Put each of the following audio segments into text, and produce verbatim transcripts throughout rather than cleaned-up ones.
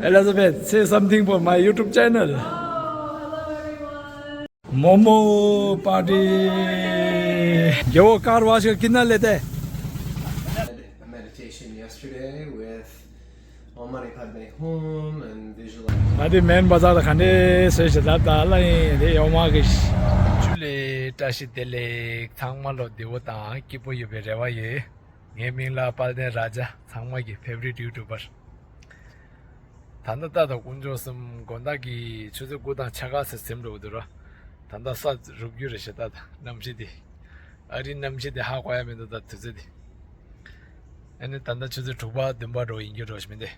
Elizabeth, say something for my YouTube channel. Momo party. ये वो car wash का कितना लेते हैं? A meditation yesterday with Om Mani Padme Hum and visualize. ད་དེ་མེན་བ་ཛར་ག་འདྲ་སེ་ཞེ་ད་ད་ལ་ཡིན་དེ་ཡོང་མ་གི། ཇུ་ལེ། བཀྲ་ཤིས་བདེ་ལེགས། ཚང་མ་ལོ་བདེ་བོ་དང་སྐྱིད་པོ་ཡོད་པའི་རེ་བ་ཡོད། ངའི་མིང་ལ་དཔལ་ལྡན་ར་ཇ། ཚང་མ་གི་ཕེབ་རིཊ་ཡུ་ཊུབ་པར། ད་ལྟ་ད་ལྟ་དཀོན་མཆོག་གསུམ་དགོང་དག་གི་ཆུ་ཚོད་དགུ་དང་ཕྱེད་ཀ་ཙམ་ཟིན་འགྲོ་གི་འདུག་ར། ད་ལྟ་ས་རུབ་རྒྱུ་རེད་ཤག་ད་ལྟ་གནམ་གཤིས་དེ། ཨ་རིའི་གནམ་གཤིས་དེ་ཧ་གོ་ཡ་མི་འདུག་ད་དུས་ཚོད་དེ། ཨ་ནི་ད་ལྟ་ཆུ་ཚོད་དྲུག་པ་བདུན་པ་འགྲོ་ཡིན་རྒྱུ་འགྲོ་ཞིག་མི་འདུག་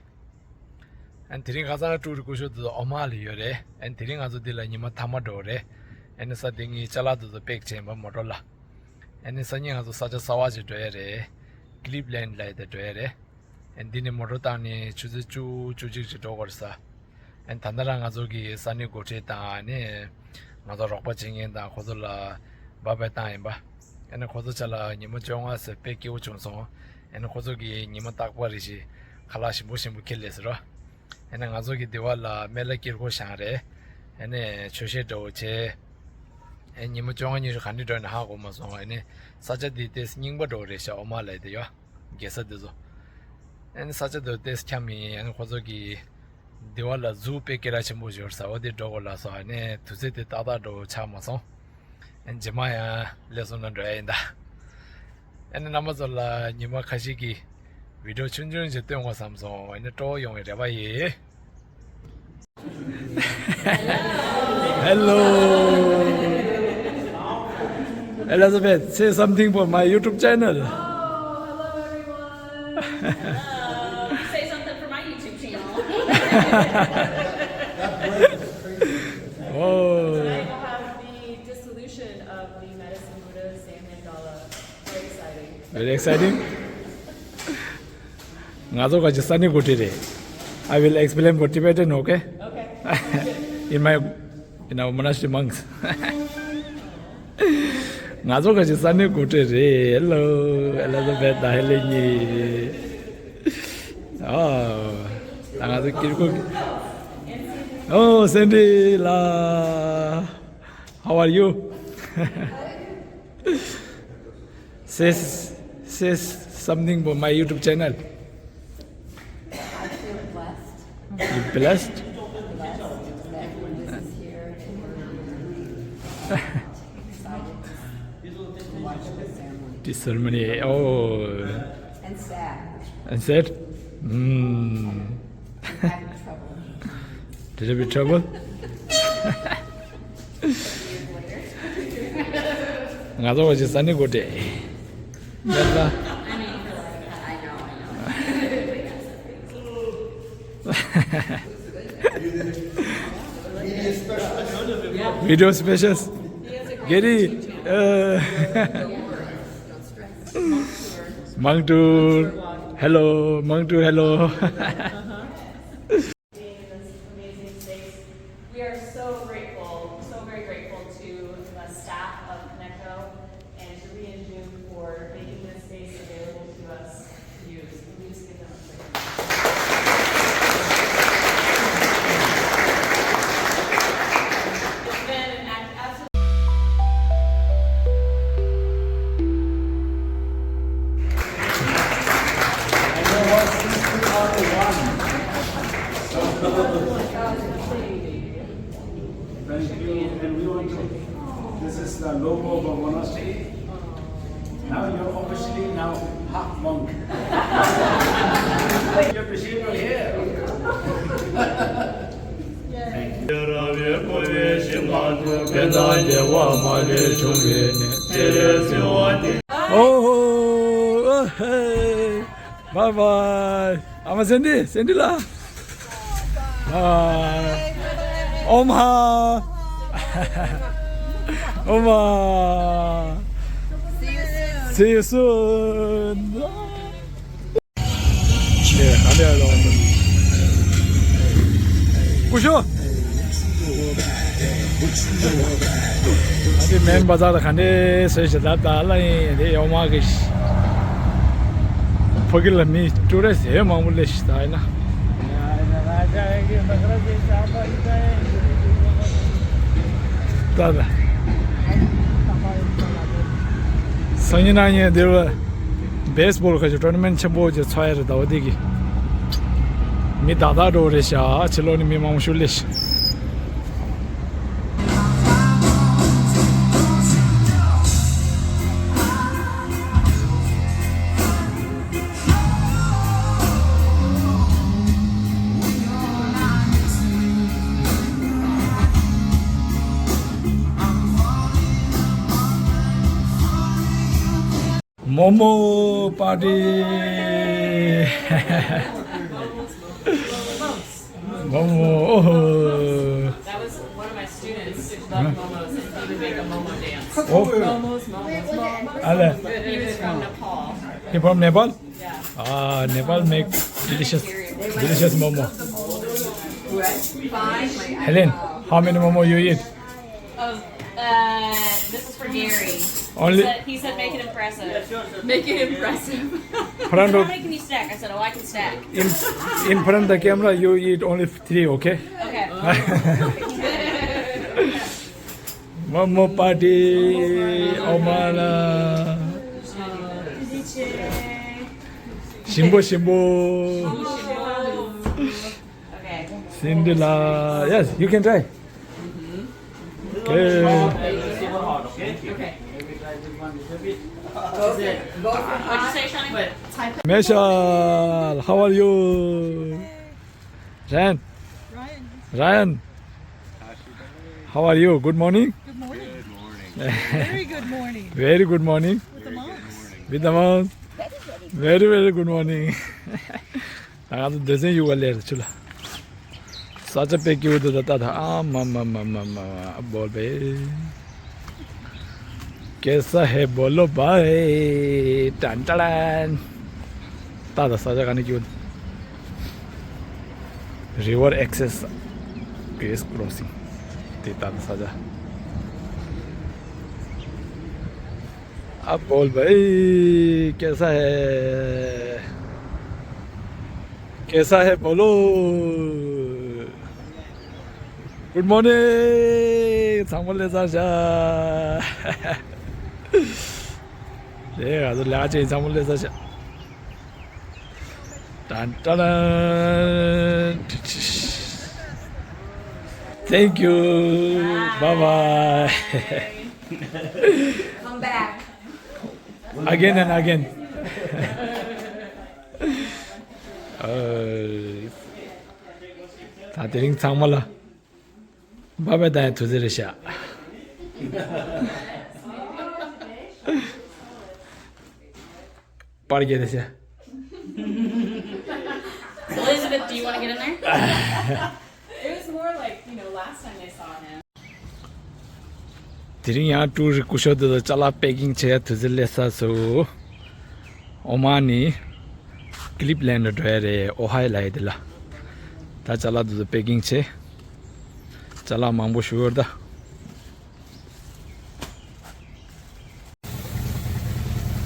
ཨ་ནི་དེ་རིང་ཁ་སང་ཀྲུའུ་རི་སྐུ་ཞབས་དེ་ཚོ་ཨོ་མ་ལ་ཡོད་རེད། ཨ་ནི་དེ་རིང་ང་ཚོ་འདི་ལ་ཉི་མ་མཐའ་མ་འགྲོ་རེད། ཨ་ནི་ས་དེ་ངའི་ཅ་ལག་དེ་ཚོ་པེག་བྱས་པ་མོ་ཊོ་ལ། ཨ་ནི་སང་ཉིན་ང་ཚོ་ས་ཆ་གསར་པ་ཞིག་འགྲོ་ཡ་རེད། ཀི་ལིབ་ལེན་ཌི་ལ་ཡ་དེ་འགྲོ་ཡ་རེད། ཨ་ནི་འདི་ནས་མོ་ཊོ་བཏང་ནས་ཆུ་ཚོད་བཅུ་བཅུ་གཅིག་ཅིག་འགྲོ་དགོས་རེད་ས། ཨ་ནི་ད་ལྟ་རང་ང་ཚོ་གི་ས་གནས་འགོ་ཁྲིད་དང་ཨ་ནི་ང་ཚོ་རོགས་པ་བྱེད་མཁན་དང་ཁོ་ཚོ་ལ་བབས་པའི་བཏང་ཡིན་པ། ཨ་ནི་ཁོ་ཚོ་ཆ་ལ་ཉི་མ་བཅོ་ལྔ་ཟེར་དཔེ་སྐྱིད་པོ་བྱུང་སོང་། ཨ་ནི་ཁོ་ཚོ་གི་ཉི་མ་རྟག་པར་རེ་བཞིན་ཁ་ལག་ཞིམ་པོ་ཞིམ་པོ་ཁྱེར་སླེབས་ཟེར་རོ། ཨ་ནི་ང་ཚོ་གི་འདི་བ་ལ་སྨན་བླ་དཀྱིལ་འཁོར་བཞེངས་རེད། ཨ་ནི་ཆོས་བཤད་འདྲ་བོ་བྱས། ཨ་ནི་ཉི་མ་བཅོ་ལྔ་ཉི་ཤུ་ག་འདྲ་འགྲོ་ཡིན་ན་ཧ་གོ་མ་སོང་། ཨ་ནི་ས་ཆ་འདི་ཏོག་ཙམ་རྙིང་པ་འདྲ་བོ་རེད་ཤག་ཨོ་མ་ལ་ཡ་དེ་ཡོད། རྒྱལ་ས་དེ་ཚོ། ཨ་ནི་ས་ཆ་དེ་ཏོག་ཙམ་འཁྱམས་ཡིན། ཨ་ནི་ཁོ་ཚོ་གི་འདི་བ་ལ་ཛུ་དཔེ་སྐད་གྲགས་ཆེན་པོ་ཞིག་ཡོད་ས་འོ་དེ་འགྲོ་དགོས་ལ་སོང་། ཨ་ནི་དུས་ཚོད་དེ་ཏག་ཏག་འགྲོ་ཆགས་མ་སོང་། ཨ་ནི་རྗེས་མ་ཡང་སླེབས་སོང་ན་འགྲོ་ཡ་ཡིན་ད། ཨ་ནི་རྣམ་པ་ཚོ་ལ་ཉི་མ་ཁ་ཤས་ཀྱི་བི་ཌི་ཡོ་ཆུང་ཆུང་ཞིག་སྟོན་དགོས་བསམ་སོང་། ཨ་ནི་སྤྲོ་བོ་ཡོང་བའི་རེ་བ་ཡོད། Hello. Elizabeth, say something for my YouTube channel. Oh, hello, everyone. Hello. Say something for my YouTube channel. Oh. Tonight we'll have the dissolution of the Medicine Buddha Zen Mandala. Very exciting. Very exciting. ང་ཚོ་ག་ཅི་ས་གནས་འགོ་ཁྲིད་རེད། I will explain for Tibetan, okay? Okay. In my, in our monastery monks. ང་ཚོ་ག་ཅི་ས་གནས་འགོ་ཁྲིད་རེད། Hello, Elizabeth དང་ཧེ་ལེ་གཉིས། ཨོ། ད་ང་ཚོ་དཀྱིལ་འཁོར། Oh, Sandy ལགས། How are you? Say, say something for my YouTube channel. I feel blessed. You blessed? Blessed that this is here. Excited to watch the ceremony. The ceremony, oh. And sad. And sad? Mm. I'm having trouble. Little bit trouble? ང་ཚོ་བ་ཅི་ས་ནི་གོ་ཏེ། ཡ་ད། Video specials. Gary. Uh, Mangtur. Hello, Mangtur, hello. Being in this amazing space. We are so grateful, so very grateful to the staff of Kaneko and to Rian Jun for making this space available to us to use. Can we just give them a quick round? It's been an absolute Thank you. And we want to, this is the logo of our monastery. Now you're officially now half monk. You appreciate your hair. Thank you. Oh, hey. Bye bye. ཨ་མ་སེན་ཌི། སེན་ཌི་ལགས། Bye. ཨོམ་ཧ། ཨོམ་ཧ། See you soon. ཀུ་ཤུ། ཨ་དེ་མེན་བ་ཛར་ག་འདྲ་སེ་ཞེ་ད་ད་ལ་ཡིན་དེ་ཡོང་མ་གི། ཕ་གི་ལ་མི་ཊུ་རི་སི་ཧེ་མང་པོ་ལས་ཤི་ད་ཡིན་ན། ད་ལ། སང་ཉིན་གནངས་ཉིན་འདིར་བེས་བོལ་ཁ་ཅིག་ཊོར་ནི་མེན་ཊི་ཆེན་པོ་ཅིག་ཚོགས་ཡ་རེད། ཟླ་བ་འདི་གི་མི་དག་དག་འགྲོ་རེད་ཤག་ཕྱི་ལོགས་ནས་མི་མང་པོ་ཞིག་སླེབས་ཤག་མོ་མོ་པར་ཊི། མོ་མོ། That was one of my students loved momos and he would make a momo dance. Oh. Momos, momos, momos. Ale. He was from Nepal. He from Nepal? Yeah. Ah, Nepal make delicious, delicious momo. Helen, how many momo you eat? Oh, uh, this is for Gary. Only. He said, he said make it impressive. Make it impressive. Front of. How many can you stack? I said, oh, I can stack. In, in front of the camera, you eat only three, okay? Okay. Momo party, Omala. Shimbo, shimbo. Okay. Cinderella. Yes, you can try. Okay. Meshal, how are you? Ryan. Ryan. Ryan. How are you? Good morning. Good morning. Very good morning. Very good morning. With the moms. With the moms. Very, very good morning. ད་ང་ཚོ་སྡེ་ཚན་ཡུལ་བ་ལས་རེད་ཆུ་ལ། ས་ཆ་དཔེ་སྐྱིད་པོ་འདུག་ད་ལྟ་ད། ཨ་མ་མ་མ་མ་མ། བོལ་བེ། कैसा है बोलो भाई। ཏན་ཏན་ཏན། ད་ད་ས་ཆ་ག་ནས་སྐྱིད་པོ་འདུག River access, bridge crossing. དེ་ད་ད་ས་ཆ། अब बोल भाई, कैसा है? कैसा है बोलो। Good morning. ཚང་མ་ལེ་ཚ་ཤ། ལེ་ང་ཚོ་ལེ་ཨ་ཅེ་ཚང་མ་ལེ་ཚ་ཤ། ཏན་ཏན། Thank you. Bye bye. Come back. Again and again. ད་དེ་རིང་ཚང་མ་ལ་བ་བའི་ད་ཡ་དུས་ཚོད་རེད་ཤག་པར་རྒྱག་དེ་ཤག Elizabeth, do you want to get in there? It was more like, you know, last time I saw him. དེ་རིང་ཡང་ཀྲུའུ་རི་སྐུ་ཞབས་དེ་ཚོ་ཅ་ལག་པེ་ཀིང་བྱེད་ཡ་དུས་ཚོད་སླེབས་ཚར་སོང་། ཨོ་མ་ནི་ཀི་ལིབ་ལེན་ཌ་འགྲོ་ཡ་རེད། ཨོ་ཧའི་ལ་ཡི་དེ་ལ། ད་ཅ་ལག་དེ་ཚོ་པེ་ཀིང་བྱེད། ཅ་ལག་མང་པོ་ཞིག་ཡོད་ད།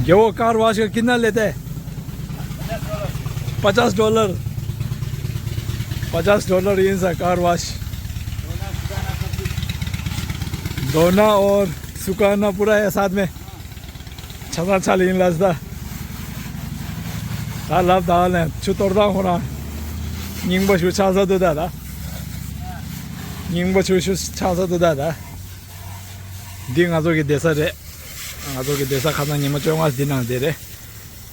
ये वो कार वॉश का कितना लेते हैं? पचास डॉलर। पचास डॉलर ཡིན་ས། car wash। धोना और सुखाना पूरा है साथ में। ཆ་ཚང་ཆ་ལ་ཡིན་ལ་ཟ། ད་ལབ་ད་ལན་ཆུ་གཏོར་ད་ཁོ་རང་། རྙིང་པ་ཞིག་ཆགས་ས་འདུག་ད་ད། རྙིང་པ་ཞིག་ཆགས་ས་འདུག་ད་ད། འདི་ང་ཚོ་གི་བསྡད་ས་རེད། ང་ཚོ་གི་བསྡད་ས་ཁ་སང་ཉི་མ་བཅོ་ལྔ་འདི་ནང་བསྡད་རེད།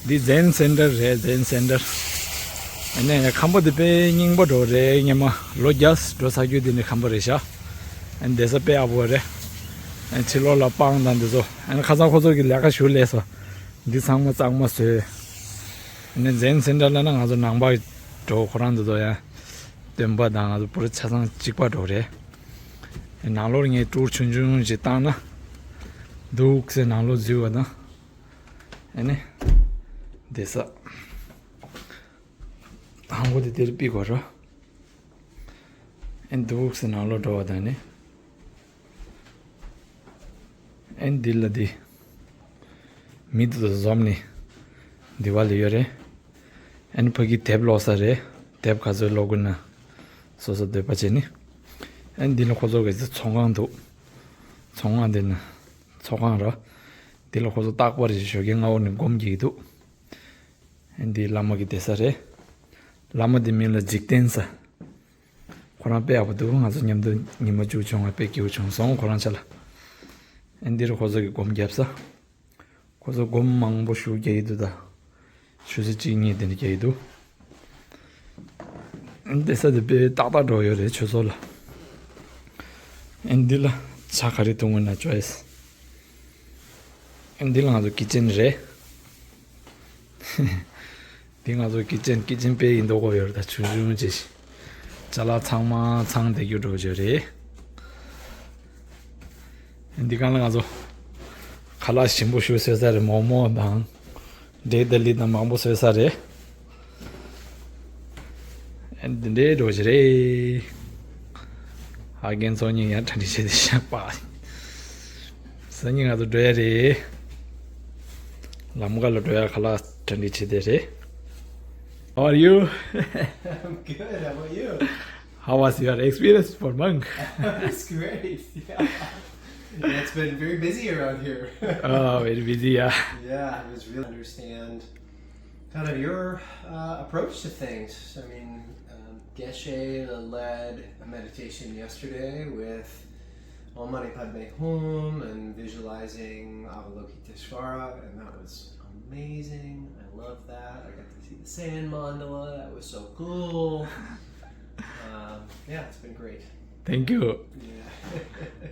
འདི་ཛེན་སེན་ཊར་རེད། ཛེན་སེན་ཊར། ཨ་ནི་ཁང་པ་འདི་དཔེ་རྙིང་པ་འགྲོ་རེད། སྔོན་མ་ལོ་བརྒྱ་འགྲོ་ས་རྒྱུ་འདི་ནི་ཁང་པ་རེད་ཤག་ཨ་ནི་བསྡད་ས་དཔེ་ཡག་པོ་རེད། ཨ་ཕྱི་ལོགས་ལ་སྤང་དང་འདི་ཚོ། ཨ་ནི་ཁ་སང་ཁོ་ཚོ་གི་ལས་ཀ་ཞུ་ལས་སོ། འདི་ཚང་མ་གཙང་མ་བཟོས། ཨ་ནི་ཛེན་སེན་ཊར་ལ་ན་ང་ཚོ་ནང་པ་འགྲོ་ཁོ་རང་འདི་ཚོ་ཡང་། སྟོན་པ་དང་ང་ཚོ་པུ་ར་ཆ་ཚང་གཅིག་པ་འགྲོ་རེད། ནང་ལོགས་ངས་ཊུར་ཆུང་ཆུང་ཞིག་བཏང་ན། འདུག་སེ་ནང་ལོགས་འཛུལ་བ་དང་། ཨ་ནི། བསྡད་ས། དང་པོ་དེ་དེར་ཕུད་དགོས་རེད། ཨ་ནི་འདུག་སེ་ནང་ལོགས་འགྲོ་བ་དང་ནི། ཨ་ནི་འདི་ལ་འདི། མི་དེ་ཚོ་འཛོམས་ནས་འདི་བ་ལ་ཡོད་རེད། ཨ་ནི་ཕ་གི་དེབ་ཀློག་ས་རེད། དེབ་ག་ཚོད་ཀློག་དགོས་ན། སོ་སོ་འདོད་པ་བྱས་ནས། ཨ་འདི་ལ་ཁོ་ཚོ་གི་ཚོང་ཁང་འདུག་ཚོང་ཁང་འདི་ན་ཚོང་ཁང་ར། འདི་ལ་ཁོ་ཚོ་རྟག་པར་ཞོགས་ཀས་སྔ་བོ་ནས་སྒོམ་རྒྱག་གི་འདུག་ཨ་འདི་བླ་མ་གི་བསྡད་ས་རེད། བླ་མ་འདི་མིང་ལ་འཇིག་རྟེན་ས། ཁོ་རང་དཔེ་ཡག་པོ་འདུག་ང་ཚོ་མཉམ་དུ་ཉི་མ་བཅུ་བྱུང་བ་དཔེ་སྐྱིད་པོ་བྱུང་སོང་ཁོ་རང་ཆ་ལ། ཨ་འདི་རུ་ཁོ་ཚོ་གི་སྒོམ་བརྒྱབ་ས། ཁོ་ཚོ་སྒོམ་མང་པོ་ཞུ་རྒྱག་གི་འདུག་ད། ཆུ་ཚོད་གཅིག་གཉིས་དེ་འདྲ་རྒྱག་གི་འདུག་ཨ་འདི་ས་དེ་དཔེ་ཏག་ཏག་འགྲོ་ཡོད་རེད་ཆུ་ཚོད་ལ། ཨ་འདི་ལ་ཇ་ག་རེ་འཐུང་དགོས་ན་choice། ཨ་འདི་ལ་ང་ཚོ་ཀི་ཅན་རེད། འདི་ང་ཚོ་ཀི་ཅན་ཀི་ཅན་དཔེ་ཡིན་མདོག་གོ་ཡོད་རེད་ད་ཆུང་ཆུང་ཅིག་ཅ་ལག་ཚང་མ་ཚང་བསྡད་རྒྱུ་འགྲོ་རྒྱུ་རེད། འདི་གང་ལ་ང་ཚོ་ཁ་ལག་ཞིམ་པོ་ཞིག་བཟོས་ས་རེད། མོག་མོག་དང་འབྲས་དང་ལི་དང་མང་པོ་བཟོས་ས་རེད། འདི་འདྲའི་འགྲོ་རྒྱུ་རེད། ཨ་རྒན་ཚོགས་གཉིས་ཡང་གྲ་སྒྲིག་བྱས་ཏེ་བཞག་པ། སང་ཉིན་ང་ཚོ་འགྲོ་ཡ་རེད། ལམ་ཁ་ལ་འགྲོ་ཡ་ཁ་ལག་གྲ་སྒྲིག་བྱས་ཏེ་རེད། How are you? I'm good. How about you? How was your experience for monk? It's great. Yeah. Yeah, it's been very busy around here. Oh, very busy, yeah. Yeah, it was really understand kind of your uh, approach to things. I mean, um, Geshe led a meditation yesterday with Om Mani Padme Hum and visualizing Avalokiteshvara, and that was amazing. I love that. I got to see the sand mandala. That was so cool. Um, yeah, it's been great. Thank you. Yeah.